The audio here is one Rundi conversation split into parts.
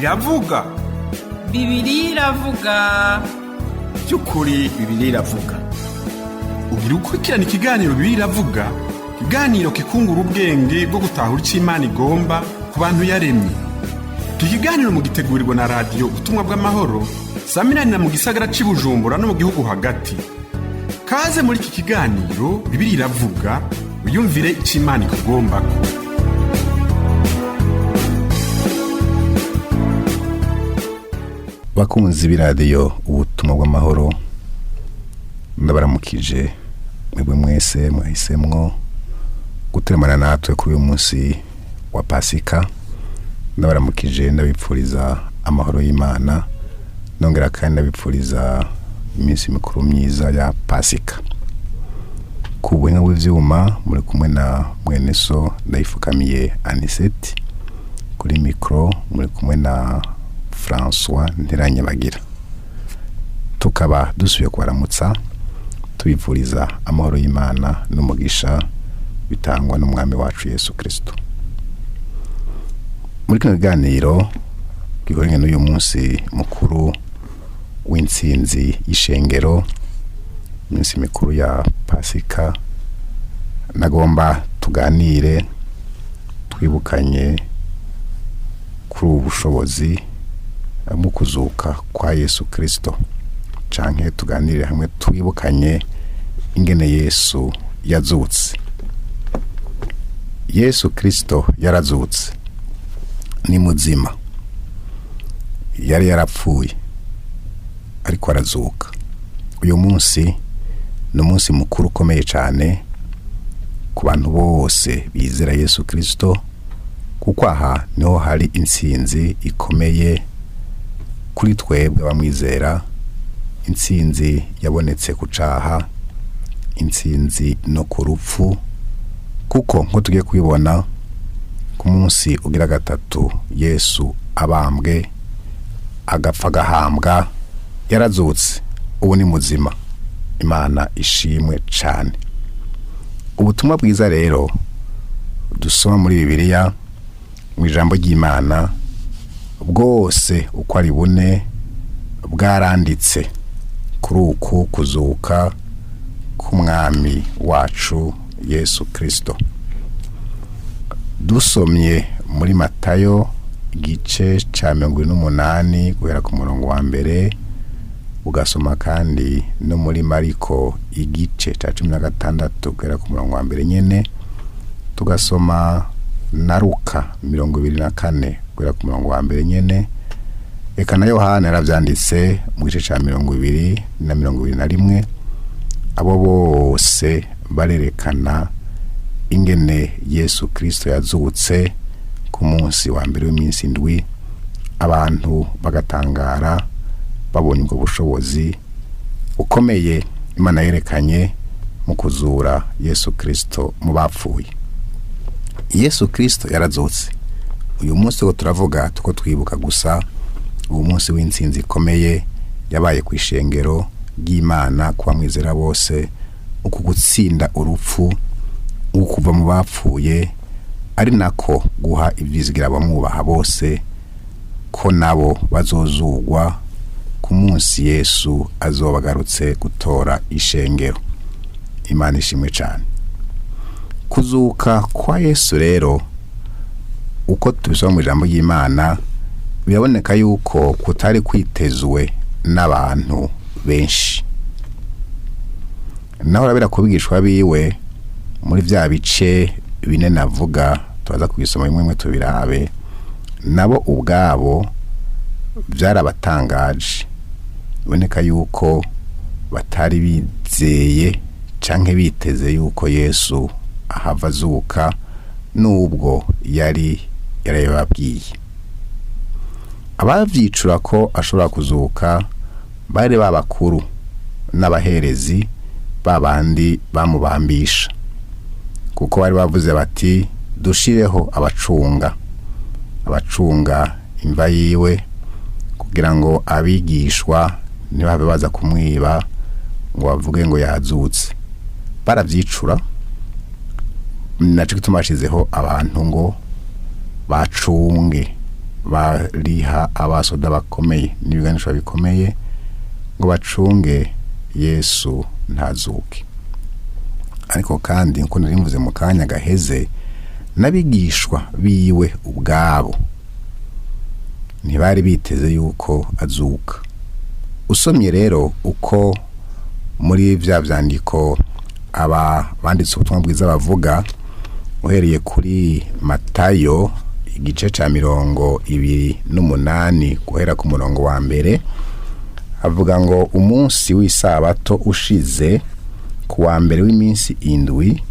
Iravuga. Bibiliya iravuga. By'ukuri Bibiliya iravuga. Ugira ukurikirana ikiganiro Bibiliya iravuga, ikiganiro kikungura ubwenge bwo gutahura icyo Imana igomba ku bantu yaremye. Iki kiganiro mugitegurirwa na Radiyo Ubutumwa bw'Amahoro, samiranira mu gisagara cy'i Bujumbura no mu gihugu hagati. Kaze muri iki kiganiro Bibiliya iravuga, wiyumvire icyo Imana ikugombako. Bakunzi b'iradiyo Ubutumwa bw'Amahoro, ndabaramukije mwebwe mwese mwahisemwo guteramana natwe kuri uyu munsi wa Pasika. Ndabaramukije, ndabipfuriza amahoro y'Imana, nongera kandi ndabipfuriza iminsi mikuru myiza ya Pasika. Ku buhinga bw'ivyuma muri kumwe na mwene so Ndayifukamiye Aniseti, kuri mikoro muri kumwe na François Ntiranyabagira. Tukaba dusubiye kubaramutsa, tubifuriza amahoro y'Imana n'umugisha bitangwa n'Umwami wacu Yesu Kristo. Muri kino kiganiro gihoranye n'uyu munsi mukuru w'intsinzi y'ishengero, iminsi mikuru ya Pasika, nagomba tuganire twibukanye kuri ubu bushobozi mu kuzuka kwa Yesu Kristo, canke tuganire hamwe twibukanye ingene Yesu yazutse. Yesu Kristo yarazutse, ni muzima. Yari yarapfuye ariko arazuka. Uyu munsi ni umunsi mukuru ukomeye cyane ku bantu bose bizera Yesu Kristo, kuko aha niho hari intsinzi ikomeye kuri twebwe abamwizera, intsinzi yabonetse ku caha, intsinzi no ku rupfu, kuko nko tugiye kubibona, ku munsi ugira gatatu Yesu abambwe, agapfa, agahambwa, yarazutse, ubu ni muzima. Imana ishimwe cyane. Ubutumwa bwiza rero dusoma muri Bibiliya, mu ijambo ry'Imana, bwose uko ari bune bwaranditse kuri uku kuzuka k'Umwami wacu Yesu Kristo. Dusomye muri Matayo igice cya 48 guhera ku murongo wa mbere, ugasoma kandi no muri Mariko igice cya 16 guhera ku murongo wa mbere nyene, tugasoma na Luka 24 guhera ku murongo wa mbere nyene, eka na Yohana yaravyanditse mu gice ca 20 na 21, abo bose barerekana ingene Yesu Kristo yazutse ku munsi wa mbere w'iminsi indwi, abantu bagatangara babonye ubwo bushobozi bukomeye Imana yerekanye mu kuzura Yesu Kristo mu bapfuye. Yesu Kristo yarazutse. Uyu munsi wo turavuga tuko twibuka gusa uwo munsi w'intsinzi ikomeye yabaye ku ishengero ry'Imana, ku bamwizera bose, uku gutsinda urupfu, ukuva mu bapfuye, ari nako guha ibyizigira abamwubaha bose ko nabo bazozugwa ku munsi Yesu azobagarutse gutora ishengero. Imana ishimwe cyane. Kuzuka kwa Yesu rero, uko tubisoma mu ijambo ry'Imana, biraboneka yuko kutari kwitezwe n'abantu benshi. Naho urabera kubigishwa biwe muri vya bice bine navuga, turaza kubisoma bimwe bimwe tubirabe, nabo ubwabo byarabatangaje. Biboneka yuko batari bizeye canke biteze yuko Yesu ahava azuka, nubwo yari yarabibabwiye. Abavyicura ko ashobora kuzuka bari babakuru n'abaherezi babandi bamubambisha, kuko bari bavuze bati: "Dushireho abacunga imva yiwe, kugira ngo abigishwa ntibabe baza kumwiba ngo bavuge ngo yazutse." Baravyicura, naco gituma bashizeho abantu ngo bacunge. Bariha abasoda bakomeye n'ibiganisho bikomeye ngo bacunge Yesu ntazuke. Ariko kandi nkuko nari mvuze mu kanya gaheze, n'abigishwa biwe ubwabo ntibari biteze yuko azuka. Usomye rero uko muri vya vyandiko aba banditse ubutumwa bwiza bavuga, uhereye kuri Matayo igice ca 28 guhera ku murongo wa mbere, avuga ngo umunsi w'isabato ushize, ku wa mbere w'iminsi 7,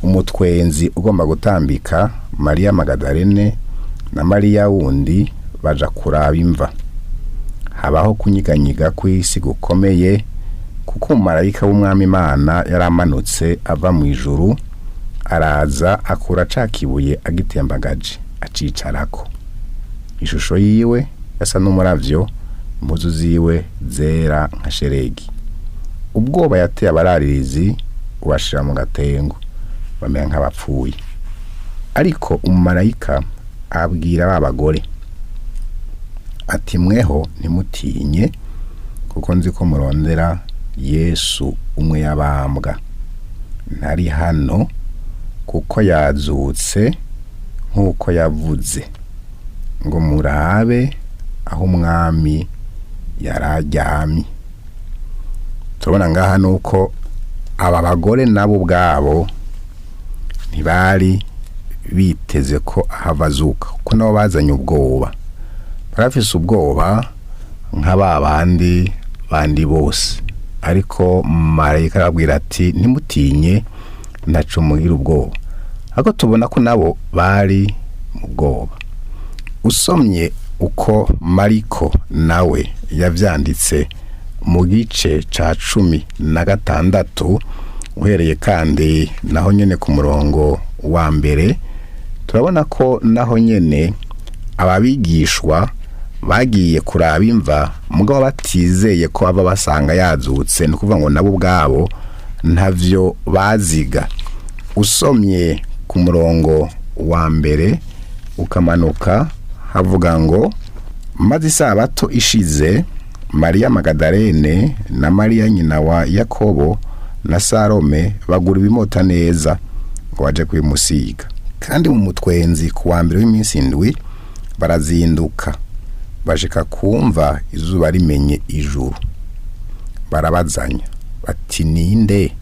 umutwenzi ugomba gutambika, Mariya Magadalene na Mariya wundi baja kuraba imva. Habaho kunyiganyiga kw'isi gukomeye, kuko umumarayika w'umwami Imana yaramanutse ava mu ijuru, araza akura ca kibuye agitembagaje, acicarako. Ishusho yiwe yasa n'umuravyo, impuzu ziwe zera nka sheregi. Ubwoba yateye abararirizi ubashira mu gatengo, bamera nk'abapfuye. Ariko umumarayika abwira ba bagore ati: mweho ntimutinye, kuko nzi ko murondera Yesu umwe yabambwa. Ntari hano, kuko yazutse nk'uko yavuze, ngo murabe aho umwami yararyamye. Turabona ngaha nuko aba bagore nabo ubwabo ntibari biteze ko ahava azuka, kuko nabo bazanye ubwoba. Barafise ubwoba nka ba bandi bose. Ariko marayika arababwira ati: ntimutinye, ntaco mugira ubwoba. Ariko tubona ko nabo bari mu bwoba. Usomye uko Mariko nawe yavyanditse mu gice ca 16, uhereye kandi naho nyene ku murongo wa mbere, turabona ko naho nyene ababigishwa bagiye kuraba imva, mugabo batizeye ko baba basanga yazutse. Ni ukuvuga ngo nabo ubwabo ntavyo baziga. Usomye ku murongo wa mbere ukamanuka, havuga ngo: maze isabato ishize, Mariya Magadalene na Mariya nyina wa Yakobo na Salome bagura ibimota neza ngo baje kubimusiga. Kandi mu mutwenzi ku wa mbere w'iminsi 7 barazinduka, bashika kumva izuba rimenye ijuru. Barabazanya bati: ninde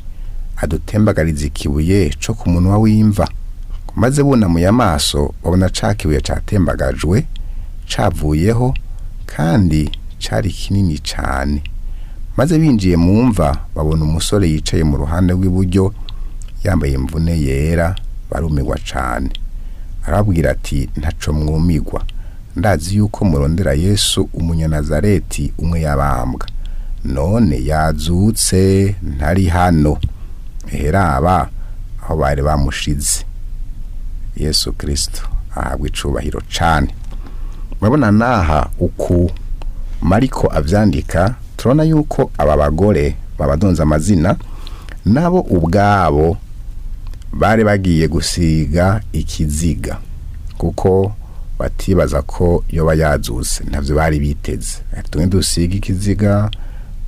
adutembagariza ikibuye co ku munwa w'imva? Maze bunamuye amaso, babona ca kibuye catembagajwe cavuyeho, kandi cari kinini cane. Maze binjiye mu mva, babona umusore yicaye mu ruhande rw'iburyo, yambaye imvune yera, barumirwa cane. Arababwira ati: ntaco mwumigwa, ndazi yuko murondera Yesu umunyanazareti umwe yabambwa. None yazutse, ntari hano. Eheraba aho bari bamushize. Yesu Kristo ahabwa icubahiro cane. Murabona naha uku Mariko avyandika, turabona yuko aba bagore babadonze amazina, nabo ubwabo bari bagiye gusiga ikiziga, kuko batibaza ko yoba yazutse, ntavyo bari biteze. Tumwe dusiga ikiziga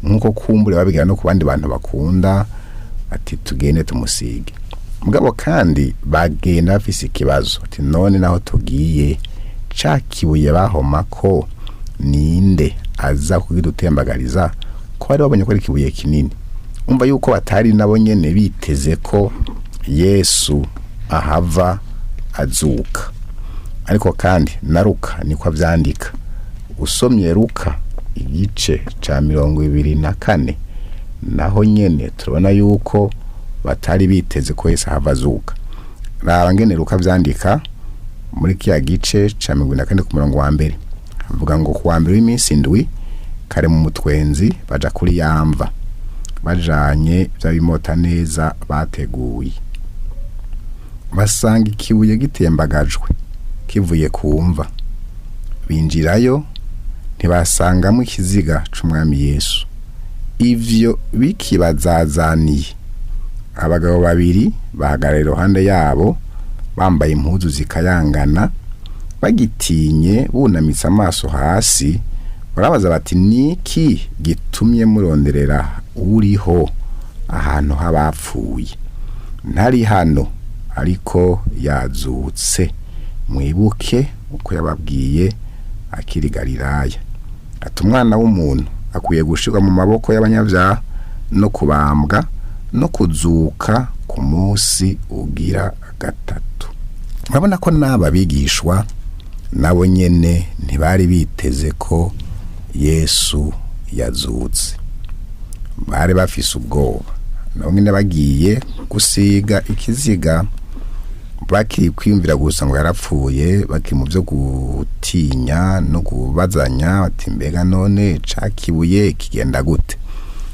nkuko kumbure babigira no ku bandi bantu bakunda, ati tugende tumusige. Mugabo kandi bagenda bafise ikibazo, ati none naho tugiye, ca kibuye bahoma ko ninde aza kugidutembagariza, ko bari babonye ko ari ikibuye kinini. Umva yuko batari nabo nyene biteze ko Yesu ahava azuka. Ariko kandi na Luka niko avyandika. Usomye Luka igice ca 24, naho nyene turabona yuko batari biteze ko Yesu ahava azuka. Raba ngene Luka avyandika muri kiya gice ca 24 ku murongo wa mbere. Avuga ngo ku wa mbere w'iminsi 7 kare mu mutwenzi baja kuri yamva, bajanye vya bimota neza bateguye. Basanga ikibuye gitembagajwe kivuye ku mva. Binjirayo, ntibasangamo ikiziga c'umwami Yesu. Ivyo bikibazazaniye, abagabo babiri bahagarara iruhande yabo, bambaye impuzu zikayangana. Bagitinye bunamitse amaso hasi, barabaza bati: "Niki gitumye muronderera uriho ahantu h'abapfuye? Ntari hano, ariko yazutse. Mwibuke uko yababwiye akiri Galilaya, ati: 'Umwana w'umuntu akwiye gushirwa mu maboko y'abanyabyaha no kubambwa no kuzuka ku munsi ugira gatatu.'" Murabona ko n'aba bigishwa nabo nyene ntibari biteze ko Yesu yazutse. Bari bafise ubwoba. Nabo nyene bagiye gusiga ikiziga, bakiri kwiyumvira gusa ngo yarapfuye, bakiri mu byo gutinya no kubazanya bati: "Mbega none ca kibuye kigenda gute?"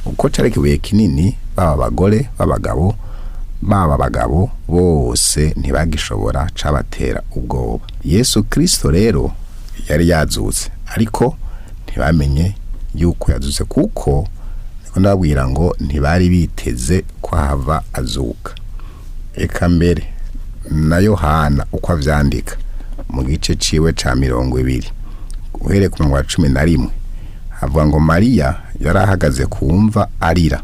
Uko cari kibuye kinini, baba abagore, b'abagabo, baba abagabo, bose ntibagishobora, cabatera ubwoba. Yesu Kristo rero yari yazutse, ariko ntibamenye yuko yazutse, kuko niko ndababwira ngo ntibari biteze ko hava azuka. Eka mbere na Yohana uko avyandika mu gice ciwe ca 20, uhereye ku murongo wa 11, havuga ngo: "Mariya yari ahagaze ku mva arira.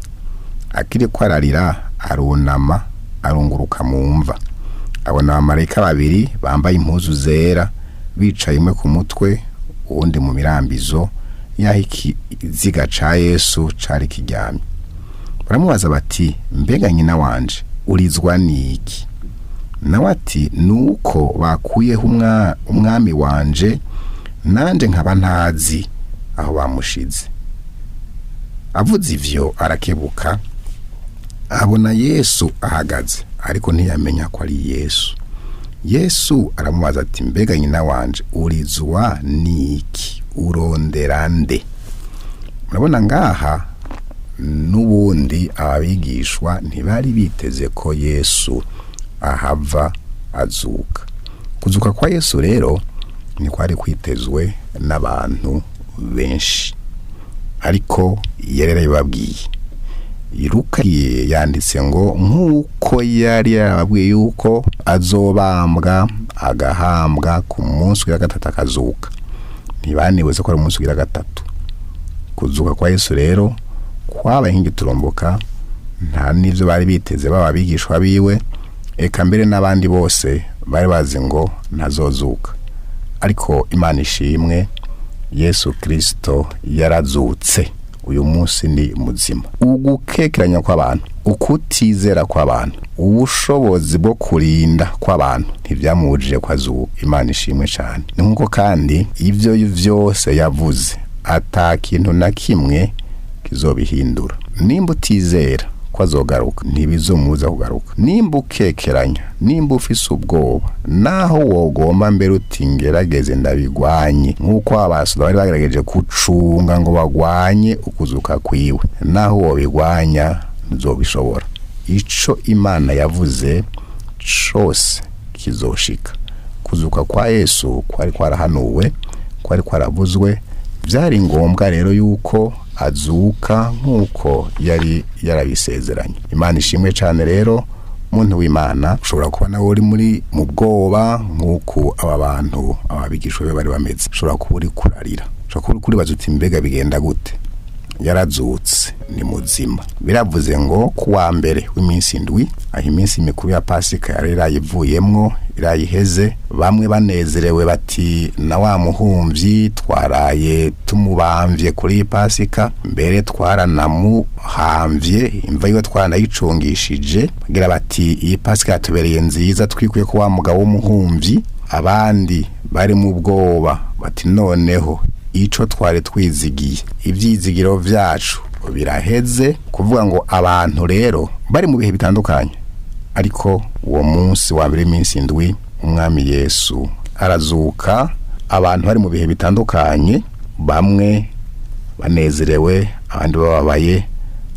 Akiri ko ararira, arunama arunguruka mu mva, abona abamarayika babiri bambaye impuzu zera, bicaye, umwe ku mutwe, uwundi mu mirambizo y'aho ikiziga ca Yesu cari kiryamye. Baramubaza bati: 'Mbega nyina wanje, urizwa n'iki?' Nawe ati: 'Nuko bakuyeho umwami wanje, nanje nkaba ntazi aho bamushize.' Avuze ivyo, arakebuka, abona Yesu ahagaze, ariko ntiyamenya ko ari Yesu. Yesu aramubaza ati: 'Mbega nyina wanje, urizwa n'iki? Urondera nde?'" Murabona ngaha n'ubundi ababigishwa ntibari biteze ko Yesu ahava azuka. Kuzuka kwa Yesu rero ntikwari kwitezwe n'abantu benshi, ariko yari yarabibabwiye. Luka yanditse ngo: "Nk'uko yari yarababwiye yuko azobambwa, agahambwa, ku munsi wa gatatu akazuka." Ntibanibuze ko ari umunsi wa gatatu. Kuzuka kwa Yesu rero kwabaye nk'igiturumbuka, nta n'ibyo bari biteze, baba abigishwa biwe, eka mbere n'abandi bose bari bazi ngo ntazozuka. Ariko Imana ishimwe, Yesu Kristo yarazutse, uyu munsi ni muzima. Ugukekeranya kw'abantu, ukutizera kw'abantu, ubushobozi bwo kurinda kw'abantu ntibyamubujije kwazuka. Imana ishimwe cyane. Ni nk'uko kandi ibyo vyose yavuze ata kintu na kimwe kizobihindura. Nimba utizera ko azogaruka, ntibizomubuza kugaruka. Nimba ukekeranya, nimba ufise ubwoba, naho wogomba mbere uti: "Ngerageze ndabigwanye," nk'uko abasoda bari bagerageje gucunga ngo bagwanye ukuzuka kwiwe, naho wobigwanya ntuzobishobora. Ico Imana yavuze cose kizoshika. Kuzuka kwa Yesu kwari kwarahanuwe, kwari kwaravuzwe. Byari ngombwa rero yuko azuka nk'uko yari yarabisezeranye. Imana ishimwe cyane. Rero muntu w'Imana, ushobora kuba nawe uri muri mu bwoba nk'uko aba bantu, ababigishwa be bari bameze. Ushobora kuba uri kurarira, ushobora kuba uri kuribaza uti: "Mbega bigenda gute?" Yarazutse, ni muzima. Biravuze ngo ku wa mbere w'iminsi 7, aho iminsi mikuru ya Pasika yari irayivuyemwo, irayiheze, bamwe banezerewe bati: "Na wa muhumvyi twaraye tumubamvye kuri iyi Pasika, mbere twaranamuhamvye, imva yiwe twaranayicungishije." Bagira bati: "Iyi Pasika yatubereye nziza, twikuye ko wa mugabo w'umuhumvyi." Abandi bari mu bwoba bati: "Noneho ico twari twizigiye, ivyizigiro vyacu biraheze." Kuvuga ngo abantu rero bari mu bihe bitandukanye, ariko uwo munsi wa mbere w'iminsi 7 umwami Yesu arazuka. Abantu bari mu bihe bitandukanye, bamwe banezerewe, abandi bababaye,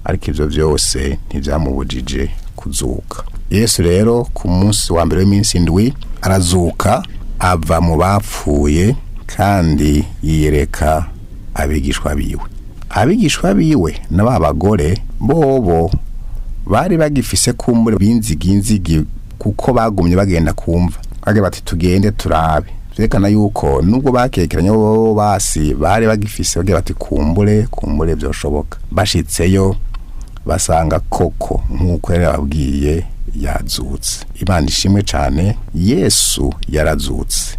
ariko ivyo vyose ntivyamubujije kuzuka. Yesu rero ku munsi wa mbere w'iminsi 7 arazuka, ava mu bapfuye, kandi yiyereka abigishwa biwe. Abigishwa biwe na ba bagore bobo bari bagifise kumbure binziginzigi, kuko bagumye bagenda kumva bagira bati: "Tugende turabe." Vyerekana yuko nubwo bakekeranya bo basi bari bagifise bagira bati kumbure kumbure vyoshoboka. Bashitseyo basanga koko nk'uko yari yababwiye yazutse. Imana ishimwe cane, Yesu yarazutse,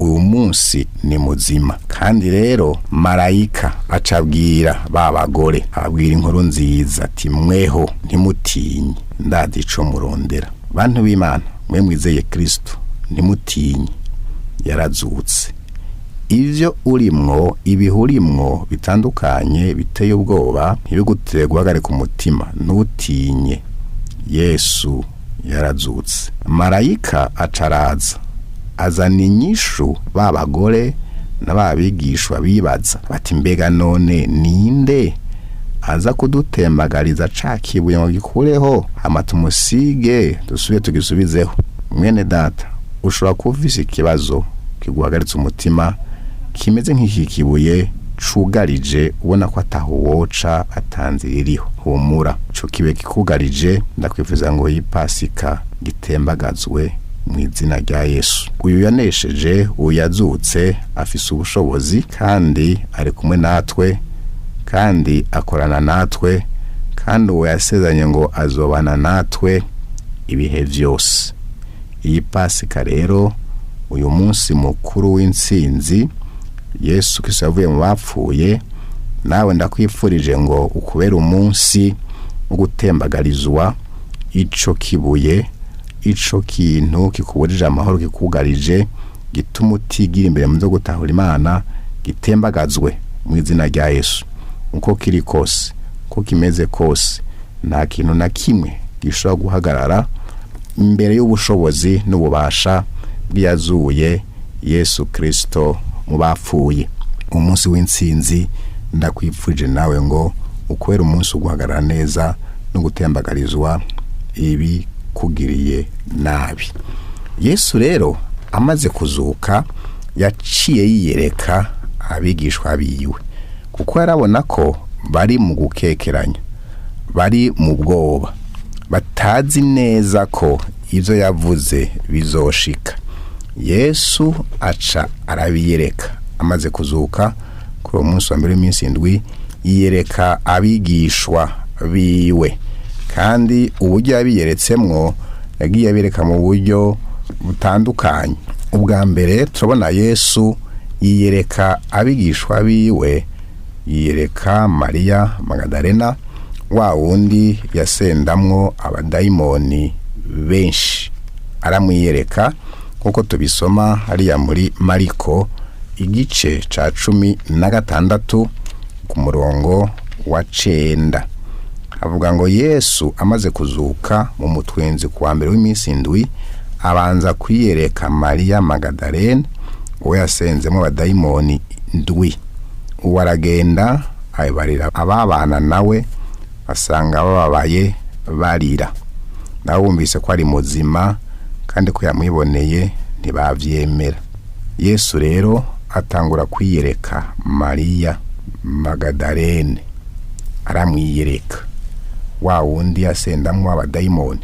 uyu munsi ni muzima. Kandi rero marayika acabwira ba bagore, ababwira inkuru nziza ati mweho ntimutinye, ndazi ico murondera. Bantu b'Imana mwe mwizeye Kristo, ntimutinye, yarazutse. Ivyo urimwo, ibihurimwo bitandukanye biteye ubwoba, ntibigutere guhagarika umutima, ntutinye, Yesu yarazutse. Marayika acaraza azana inyishu ba bagore na ba bigishwa bibaza bati mbega none ninde aza kudutembagariza ca kibuye ngo gikureho, hama tumusige dusubire tugisubizeho. Mwene data, ushobora kuba ufise ikibazo kiguhagaritse umutima kimeze nk'iki kibuye cugarije, ubona ko ataho woca atanzira iriho. Humura, ico kibuye kikugarije, ndakwifuza ngo iyi Pasika gitembagazwe mu izina rya Yesu. Uyu yanesheje, uyu yazutse, afise ubushobozi kandi ari kumwe natwe, kandi akorana natwe, kandi uwo yasezeranye ngo azobana natwe ibihe vyose. Iyi Pasika rero, uyu munsi mukuru w'intsinzi, Yesu Kristo yavuye mu bapfuye, nawe ndakwifurije ngo ukubere umunsi wo gutembagarizwa ico kibuye, ico kintu kikuburije amahoro, kikugarije, gituma utigira imbere mu byo gutahura Imana, gitembagazwe mu izina rya Yesu. Uko kiri kose, uko kimeze kose, nta kintu na kimwe gishobora guhagarara imbere y'ubushobozi n'ububasha bw'iyazuye Yesu Kristo mu bapfuye. Umunsi w'intsinzi ndakwifurije nawe ngo ukubere umunsi wo guhagarara neza no gutembagarizwa ibikugiriye nabi. Yesu rero amaze kuzuka yaciye yiyereka abigishwa biwe, kuko yarabona ko bari mu gukekeranya, bari mu bwoba, batazi neza ko ivyo yavuze bizoshika. Yesu aca arabiyereka amaze kuzuka kuri uwo munsi wa mbere w'iminsi indwi, yiyereka abigishwa biwe. Kandi uburyo yabiyeretsemwo yagiye abereka mu buryo butandukanye. Ubwa mbere turabona Yesu yiyereka abigishwa biwe, yiyereka Mariya Magadalena, wa wundi yasendamwo abadayimoni benshi, aramwiyereka nkuko tubisoma hariya muri Mariko igice ca 16 ku murongo wa 9. Avuga ngo Yesu amaze kuzuka mu mutwenzi kuwa mbere w'iminsi indwi, abanza kwiyereka Mariya Magadalene, uwo yasenzemo abadayimoni ndwi. Uwo aragenda abibarira ababana nawe, basanga bababaye barira. Nawe wumvise ko ari muzima kandi ko yamwiboneye, ntibavyemera. Yesu rero atangura kwiyereka Mariya Magadalene, aramwiyereka wa wundi yasendamwo abadayimoni,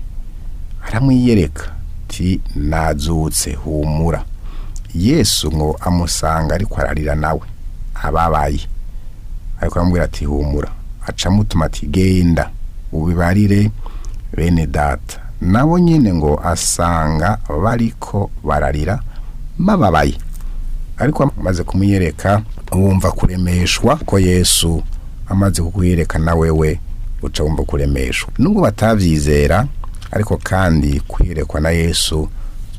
aramwiyereka ti nazutse, humura. Yesu ngo amusanga ariko ararira nawe ababaye, ariko aramubwira ati humura. Aca amutuma ati genda ubibarire bene data. Nabo nyene ngo asanga bariko bararira bababaye, ariko amaze kumwiyereka wumva kuremeshwa ko Yesu amaze kukwiyereka na wewe uca wumva kuremeshwa. Nubwo batavyizera, ariko kandi kwiyerekwa na Yesu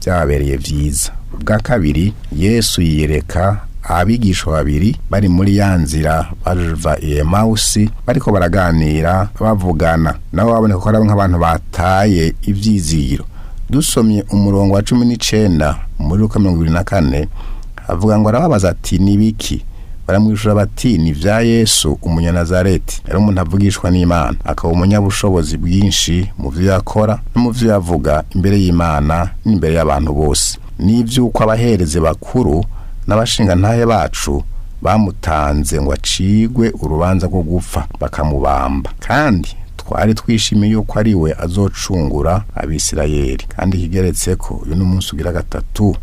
byababereye vyiza. Ubwa kabiri Yesu yiyereka abigishwa babiri bari muri ya nzira bava i Emausi, bariko baraganira bavugana, nabo baboneka ko ari nk'abantu bataye ivyizigiro. Dusomye umurongo wa 19 muri Luka 24, avuga ngo arababaza ati nibiki? Baramwishura bati ni vya Yesu umunyanazareti. Yari umuntu avugishwa n'Imana, akaba umunyabushobozi bwinshi mu vyo yakora no mu vyo yavuga imbere y'Imana n'imbere y'abantu bose, n'ivy'uko abahereze bakuru n'abashingantahe bacu bamutanze ngo acigwe urubanza rwo gupfa, bakamubamba. Kandi twari twishimiye yuko ari we azocungura Abisirayeli. Kandi ikigeretse ko uyu ni umunsi ugira gatatu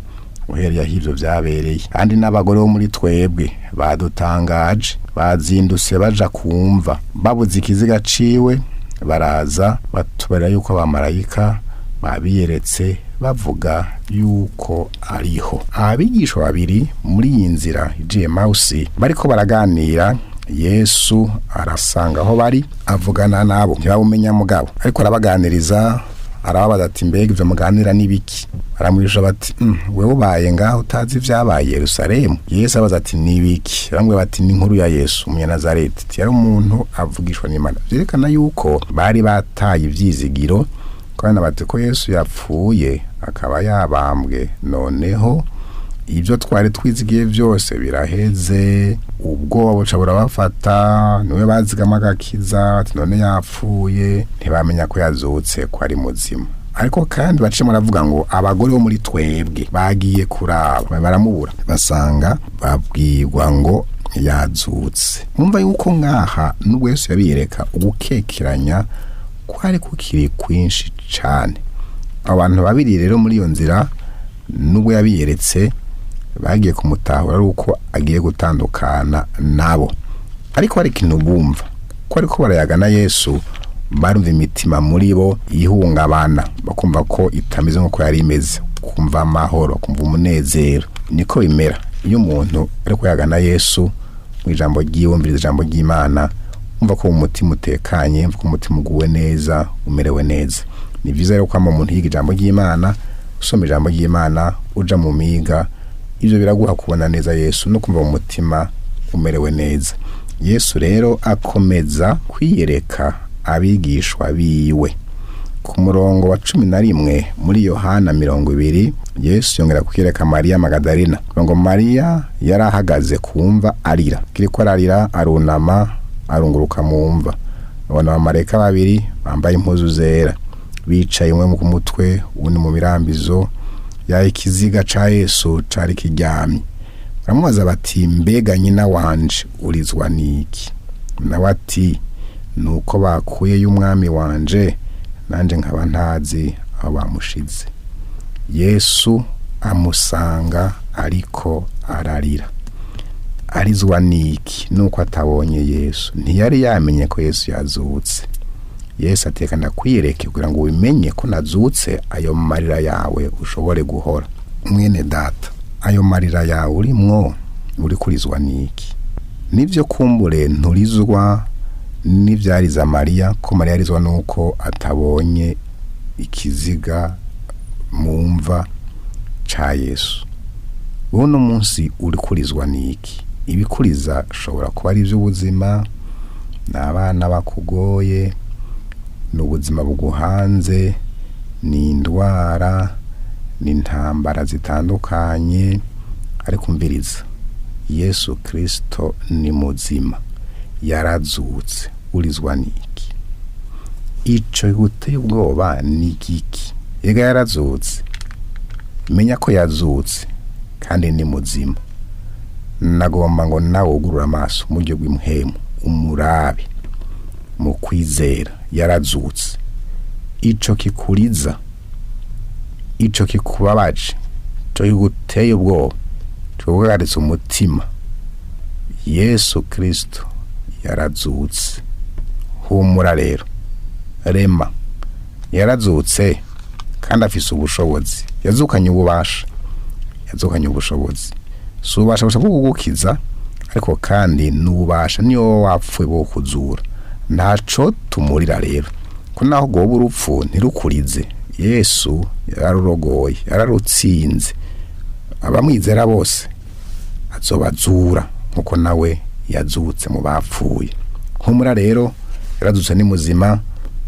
Uhereye aho ivyo vyabereye, kandi n'abagore bo muri twebwe badutangaje, bazindutse baja kumva, babuze ikiziga ciwe, baraza batubarira yuko abamarayika babiyeretse bavuga yuko ariho. Abigishwa babiri muri iyi nzira igiye Mawusi bariko baraganira, Yesu arasanga aho bari, avugana nabo, ntibabumenya mugabo, ariko arabaganiriza, arababaza ati: "Mbega ivyo muganira n'ibiki?" Baramwisha bati: "Wewe ubaye ngaho utazi ivyabaye i Yerusalemu?" Yesu abaza ati: "N'ibiki?" Bamwe bati: "Ni inkuru ya Yesu Umunyanazareti." Ati: "Yari umuntu avugishwa n'Imana." Vyerekana yuko bari bataye ivyizigiro, kandi bati ko Yesu yapfuye akaba yabambwe, noneho ibyo twari twizigiye byose biraheze. Ubwoba buca burabafata, niwe bazigama agakiza, ati none yapfuye, ntibamenya ko yazutse, ko ari muzima. Ariko kandi bacimo baravuga ngo abagore bo muri twebwe bagiye kuraba, baramubura, basanga babwirwa ngo yazutse. Mwumva yuko ngaha nubwo Yesu yabiyereka, ugukekeranya kwari kukiri kwinshi cane. Abantu babiri rero muri iyo nzira, nubwo yabiyeretse, bagiye kumutahura ari uko agiye gutandukana nabo. Ariko hari ikintu bumva ko ariko barayaga na Yesu, barumva imitima muri bo ihungabana, bakumva ko itameze nk'uko yari imeze, kumva amahoro, kumva umunezero. Niko bimera iyo umuntu ariko yaga na Yesu mu ijambo ry'iwumviriza ijambo ry'Imana, umva ko umutima utekanye, umva ko umutima uguwe neza, umerewe neza. Ni vyiza rero kwama umuntu yiga ijambo ry'Imana, usoma ijambo ry'Imana, uja mu miga. Ivyo biraguha kubona neza Yesu no kumva mu mutima umerewe neza. Yesu rero akomeza kwiyereka abigishwa biwe. Ku murongo wa 11 muri Yohana 20, Yesu yongera kwiyereka Mariya Magadalena. Ngo Mariya yari ahagaze kumva arira, kiriko ararira, arunama, arunguruka mu mva, abona abamarayika babiri bambaye impuzu zera bicaye, umwe ku mutwe, uwundi mu mirambizo ya ikiziga ca Yesu cari kiryamye. Baramubaza bati: "Mbega nyina wanje, urizwa niki?" Nawe ati: "Nuko bakuyeyo Umwami wanje, nanje nkaba ntazi aho bamushize." Yesu amusanga ariko ararira. Arizwa niki? Nuko atabonye Yesu, ntiyari yamenye ko Yesu yazutse. Yesu ateka: "Ndakwiyereke kugira ngo ubimenye ko nazutse, ayo marira yawe ushobore guhora." Mwene data, ayo marira yawe urimwo, uri kurizwa niki? Nivyo, kumbure nturizwa n'ivyariza Mariya, ko Mariya arizwa nuko atabonye ikiziga mu mva ca Yesu. Uno munsi uri kurizwa niki? Ibikuriza shobora kuba ari iby'ubuzima, ni abana bakugoye, ni ubuzima buguhanze, ni indwara, ni intambara zitandukanye. Ariko umviriza, Yesu Kirisito ni muzima, yarazutse. Urizwa niki? Ico guteye ubwoba ni giki? Ega yarazutse. Menya ko yazutse kandi ni muzima. Nagomba ngo nawe ugurure amaso mu buryo bw'imuhemu, umurabe mu kwizera, yarazutse. Ico kikuriza, ico kikubabaje, ico kiguteye ubwoba, kiguhagaritse umutima, Yesu Kristo yarazutse. Humura rero, rema, yarazutse kandi afise ubushobozi. Yazukanye ububasha, yazukanye ubushobozi. Si ububasha gusa bwo kugukiza, ariko kandi n'ububasha niyo wapfuye bwo kuzura. Ntaco tumurira rero, ko naho goba urupfu ntirukurize. Yesu yararurogoye, yararutsinze. Abamwizera bose azobazura nkuko nawe yazutse mu bapfuye. Humura rero, yarazutse, ni muzima,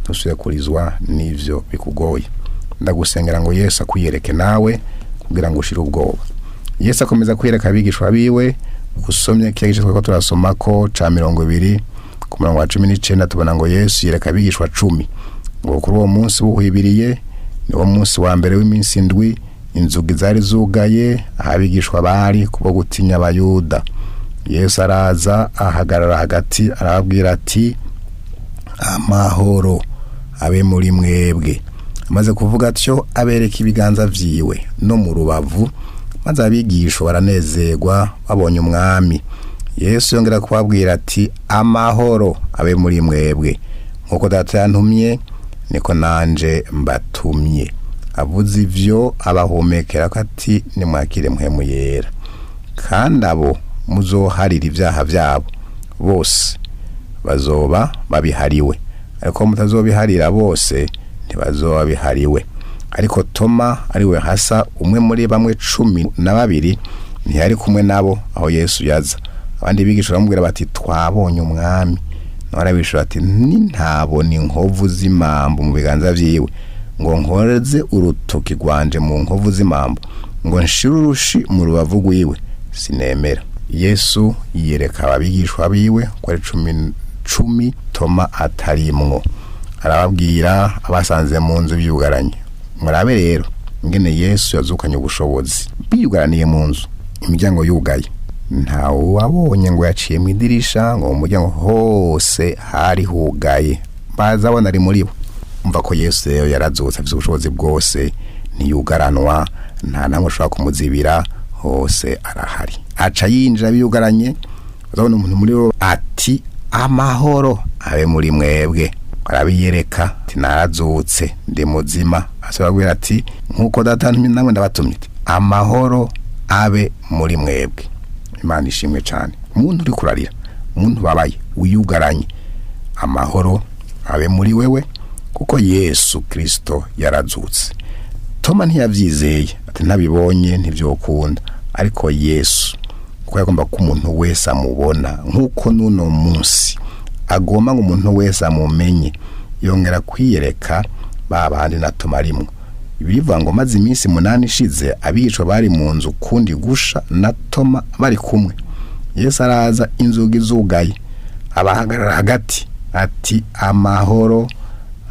ntusubire kurizwa n'ivyo bikugoye. Ndagusengera ngo Yesu akwiyereke nawe kugira ngo ushire ubwoba. Yesu akomeza kwiyereka abigishwa biwe. Usomye kiriya gice twariko turasoma ko ca 20, ku murongo wa 19, tubona ngo Yesu yereka abigishwa 10. Ngo kuri uwo munsi buhwibiriye, niwo munsi wa mbere w'iminsi 7, inzugi zari zugaye aho abigishwa bari kubwo gutinya Abayuda. Yesu araza, ahagarara hagati, arababwira ati: "Amahoro abe muri mwebwe." Amaze kuvuga atyo, abereka ibiganza vyiwe no mu rubavu. Maze abigishwa baranezerwa babonye umwami. Yesu yongera kubabwira ati: "Amahoro abe muri mwebwe, nk'uko Data yantumye niko nanje mbatumye." Avuze ivyo abahumekera ko ati: "Nimwakire Mpwemu Yera, kandi abo muzoharira ibyaha byabo bose bazoba babihariwe, ariko mutazobiharira bose ntibazoba bihariwe." Ariko Toma, ariwe Hasa, umwe muri bamwe 12, ntiyari kumwe nabo aho Yesu yaza. Abandi bigisha baramubwira bati: "Twabonye umwami." Nawe arabishura ati: "Nintabona inkovu z'imambo mu biganza vyiwe, ngo nkoreze urutoki rwanje mu nkovu z'imambo, ngo nshire urushi mu rubavu rwiwe, sinemera." Yesu yiyereka ababigishwa biwe ko ari 10, Toma atarimwo. Arababwira abasanze mu nzu biyugaranye. Murabe rero ingene Yesu yazukanye ubushobozi. Biyugaraniye mu nzu, imiryango yugaye, ntawe wabonye ngo yaciye mu idirisha, ngo mu muryango hose hari hugaye, baza abona ari muri bo. Umva ko Yesu rero yarazutse, afite ubushobozi bwose, ntiyugaranwa, nta namwe ushobora kumuzibira, hose arahari. Aca yinjira biyugaranye, bazabona umuntu muri bo ati: "Amahoro abe muri mwebwe." Arabiyereka ati: "Narazutse, ndi muzima." Asubira ati: "Nk'uko Data yantumye namwe ndabatumye, amahoro abe muri mwebwe." Imana ishimwe cyane. Umuntu uri kurarira, umuntu babaye wiyugaranye, amahoro abe muri wewe, kuko Yesu Kristo yarazutse. Toma ntiyavyizeye, ati: "Ntabibonye ntivyokunda." Ariko Yesu, kuko yagomba ko umuntu wese amubona, nk'uko n'uno munsi agomba ngo umuntu wese amumenye, yongera kwiyereka ba bandi na Toma arimwo. Bivuga ngo maze iminsi 8 ishize, abicwa bari mu nzu kundi gusha na Toma bari kumwe. Yesu araza inzugi zugaye, abahagarara hagati ati: "Amahoro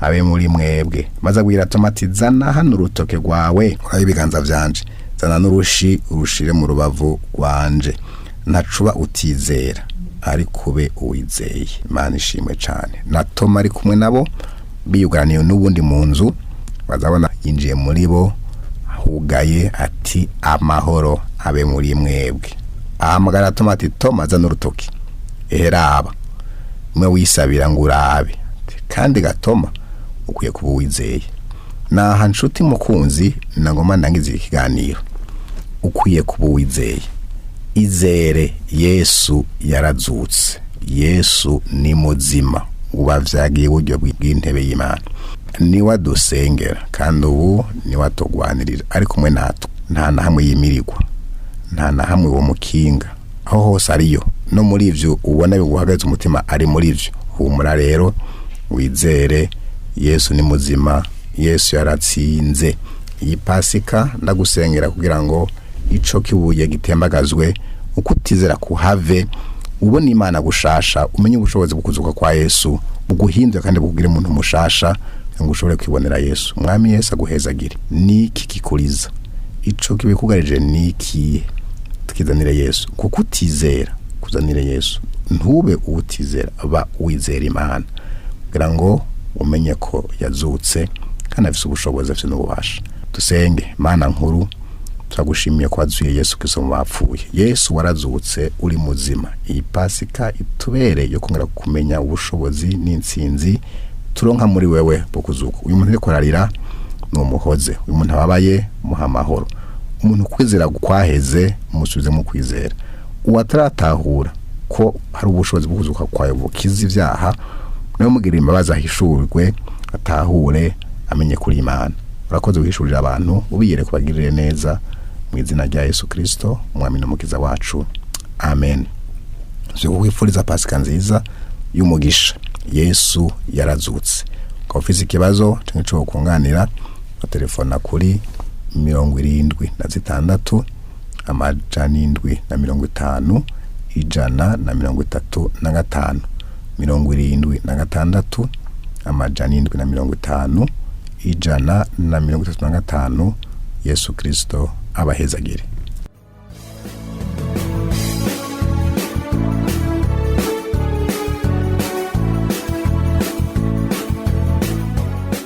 abe muri mwebwe." Maze abwira Toma ati: "Zana hano urutoke rwawe urabe ibiganza vyanje, zana n'urushi urushire mu rubavu rwanje, ntacuba utizera ariko ube uwizeye." Imana ishimwe cane. Na Toma ari kumwe nabo biyugaraniye n'ubundi mu nzu, bazabona yinjiye muri bo hugaye ati: "Amahoro abe muri mwebwe." Ahamagara Toma ati: "Toma, zana urutoki, eheraba mwe wisabira ngo urabe." Kandi gatoma ukwiye kuba uwizeye. Naha nshuti mukunzi, nagomba ndangiza ikiganiro, ukwiye kuba uwizeye. Izere Yesu yarazutse, Yesu ni muzima, uba vyagiye iburyo bw'intebe y'Imana, niwe adusengera kandi ubu niwe atugwanirira, ari kumwe natwe. Nta na hamwe yimirirwa, nta na hamwe uwo mukinga, aho hose ariyo. No muri ivyo ubona biguhagaritse umutima, ari muri ivyo. Humura rero, wizere Yesu ni muzima, Yesu yaratsinze. Iyi Pasika ndagusengera kugira ngo ico kibuye gitembagazwe, uko utizera kuhave, ubona Imana gushasha, umenye ubushobozi bwo kuzuka kwa Yesu buguhindura kandi bukugire umuntu mushasha, ngo ushobore kwibonera Yesu. Umwami Yesu aguhezagire. Niki kikuriza? Ico kibikugarije niki? Tukizanire Yesu, kuko utizera kuzanire Yesu. Ntube uwutizera, ba uwizera Imana, kugira ngo umenye ko yazutse kandi afise ubushobozi, afise n'ububasha. Dusenge. Mana nkuru, turagushimiye ko wazuye Yesu Kristo mu bapfuye. Yesu warazutse, uri muzima. Iyi Pasika itubere yo kongera kumenya ubushobozi n'intsinzi turonka muri wewe bwo kuzuka. Uyu muntu ariko ararira numuhoze, uyu muntu ababaye muha amahoro, umuntu kwizera kwaheze umusubize mu kwizera, uwataratahura ko hari ubushobozi bwo kuzuka kwawe bukiza ibyaha, nawe mugirira imbabazi, ahishurwe, atahure, amenye kuri Imana. Urakoze guhishurira abantu, ubiyere kubagirire neza, mu izina rya Yesu Kristo umwami n'umukiza wacu, amen. Nzi kukwifuriza Pasika nziza y'umugisha. Yesu yarazutse. Ukaba ufise ikibazo canke ico wokunganira, telefona kuri 76 750 135, 76 750 135. Yesu Kristo abahezagire.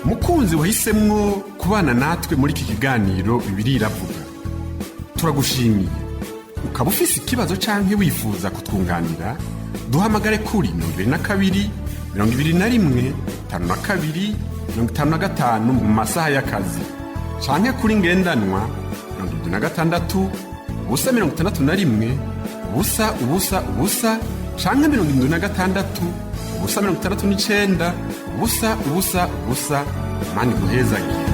Mukunzi wahisemwo kubana natwe muri iki kiganiro Bibiliya Iravuga, Turagushimiye. Ukaba ufise ikibazo canke wifuza kutwunganira, duhamagare kuri 22 21 52 55 mu masaha y'akazi, canke kuri ngendanwa 76 0 61 0 0 0 canke 76 0 69 0 0 0. Mani guhezagira.